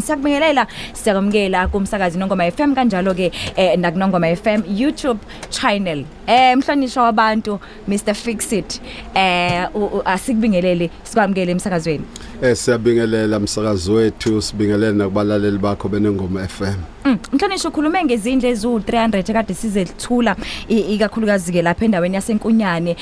Siyakubingelela, siyakwamukela kumsakazi Nongoma FM, kanjalo ke nakuNongoma FM YouTube channel. Mhlonishwa wabantu Mr Fixit, asikubingelele, sikwamukele emsakazweni. Siyabingelela umsakazi wethu, sibingelele nakubalaleli bakho beNongoma FM. Mhlonishwa, ukhulume ngezindlu ezu300 ekade sizethula, ikakhulukazi ke lapha endaweni yaseNkunyane,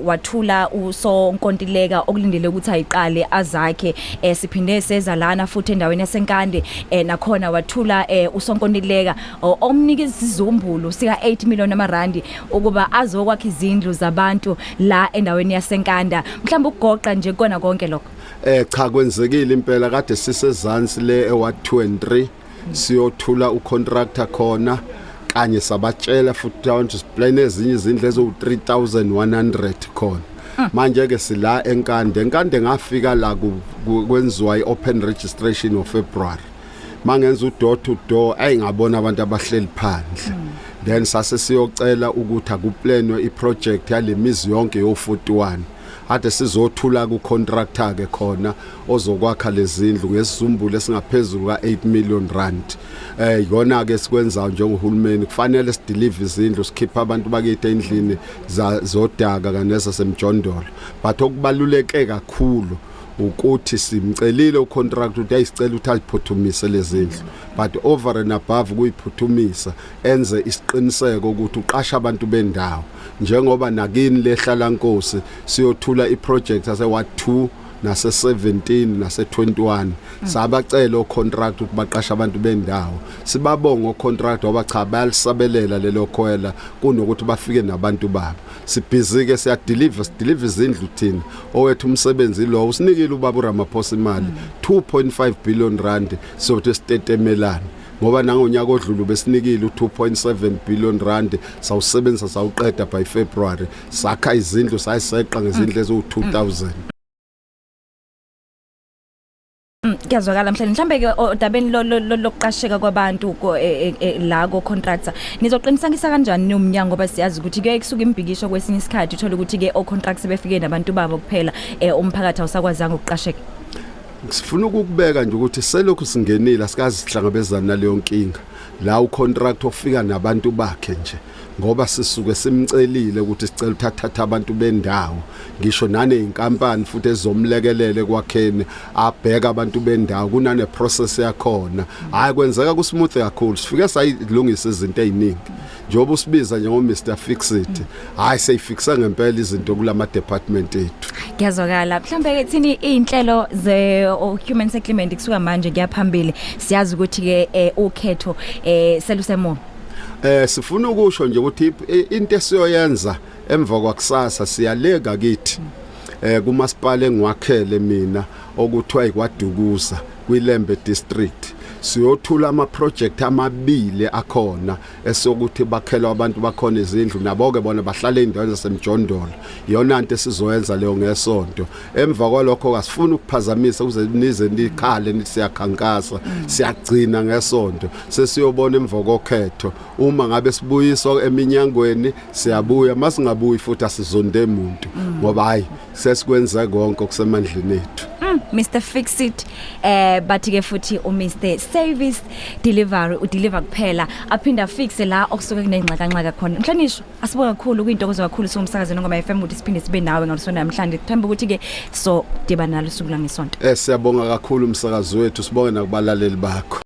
wathula usonkontileka okulindele ukuthi ayiqale azakhe. Siphinde seza lana futhi endaweni yaseNkande, nakhona wathula usonkontileka omnika isizumbulu sika 8 million amarandi ukuba azokwakha izindlu zabantu la endaweni yaseNkanda. Mhlawumbe ukugoqa nje kona konke lokho. Cha, kwenzekile impela. Kade sisezansi le eWard 2 and 3, siyothula ucontractor khona kanye sabatshela futhi abantu siplan ezinye izindlu eziwu 3100 khona. Manje ke sila eNkande. ENkande ngafika la kwenziwa iopen registration of February. Mangenza udoor to door, ayingabona abantu abahleli phandle. Then sase siyocela ukuthi akuplanwe iproject yalemizi yonke yo 41 ade sizothula ku contractor ke khona ozokwakha lezindlu ngesizumbulu esingaphezulu ka 8 million rand. Yona ke sikwenzayo njengohulumeni, kufanele sideliver izindlu, sikhipha abantu bakithi endlini zodaka kanye nezasemjondolo, but okubaluleke kakhulu ukuthi simcelile ucontract ukuthi ayisicela ukuthi ayiphuthumise lezindlu, but over and above kuyiphuthumisa, enze isiqiniseko ukuthi uqasha abantu bendawo, njengoba nakini lehlala nkosi siyothula iproject ase Ward 2 nase 17 nase 21. Sabacela ocontract ukuthi baqashe abantu bendawo. Sibabonga ocontract ngoba cha, bayalisabelela lelo khwela kunokuthi bafike nabantu babo. Sibhizi ke, siyadeliver, sideliver izindlu thina. Owethu umsebenzi lo usinikile ubaba uRamaphosa imali 2.5 billion rand, sokuthi sitetemelana, ngoba nangonyaka odlule besinikile u2.7 billion rand, sawusebenzisa sawuqeda by February, sakha izindlu, sayiseqa ngezindlu eziwu2000. Kuyazwakala mhlawumbe ke odabeni lokuqasheka kwabantu la ko contractor, nizoqinisekisa kanjani nomnyango, ngoba siyazi ukuthi kuye kusuka imbhikisho kwesinye isikhathi, uthola ukuthi ke o contracts befike nabantu babo kuphela, umphakathi awusakwazanga ukuqasheka? Sifuna ukukubeka nje ukuthi selokhu singenile asikaze sihlangabezana naleyo nkinga la ucontract ofika nabantu bakhe nje, ngoba sisuke simcelile ukuthi sicela uthathatha abantu bendawo, ngisho naneyinkampani futhi ezomlekelele ekwakheni, abheka abantu bendawo kunane process yakhona. Hayi, kwenzeka ku smooth kakhulu. Sifike sayilungisa izinto eziningi njengoba usibiza njengo Mr Fix It. Hayi, seyifixe ngempela izinto kulama department ethu. Kuyazwakala. Mhlambe ke thini inhlelo ze human settlement kusuka manje kuyaphambili? Siyazi ukuthi ke ukhetho selusemuva. Sifuna ukusho nje ukuthi into esiyoyenza emva kwakusasa, siyaleka kithi kumasipala engiwakhele mina okuthiwa iKwaDukuza kwiLembe district, siyothula ama project amabili akhona esokuthi bakhelwa abantu bakhona izindlu, nabo ke bona bahlala ey'ndaweni zasemjondolo. Iyona nto esizoyenza leyo ngesonto. Emva kwalokho asifuni ukuphazamisa ukuze nize nikhale nithi siyakhankasa. Siyagcina ngesonto, sesiyobona emva kokhetho. Uma ngabe sibuyiswa eminyangweni siyabuya, masingabuyi futhi asizonde muntu, ngoba hayi, sesikwenze konke okusemandleni ethu. Mr Fixit, bathi ke futhi u Mr Service Delivery, udeliver kuphela aphinda afixe la okusuke kunengxakanxaka khona. Mhlonishwa, asibonga kakhulu, kuyintokozo kakhulu singumsakazo Nongoma FM ukuthi siphinde sibe nawe ngalosuku namhlanje. Kuthemba ukuthi ke so dibana nalo suku langesonto. Siyabonga kakhulu umsakazi wethu, sibonge nakubalaleli bakho.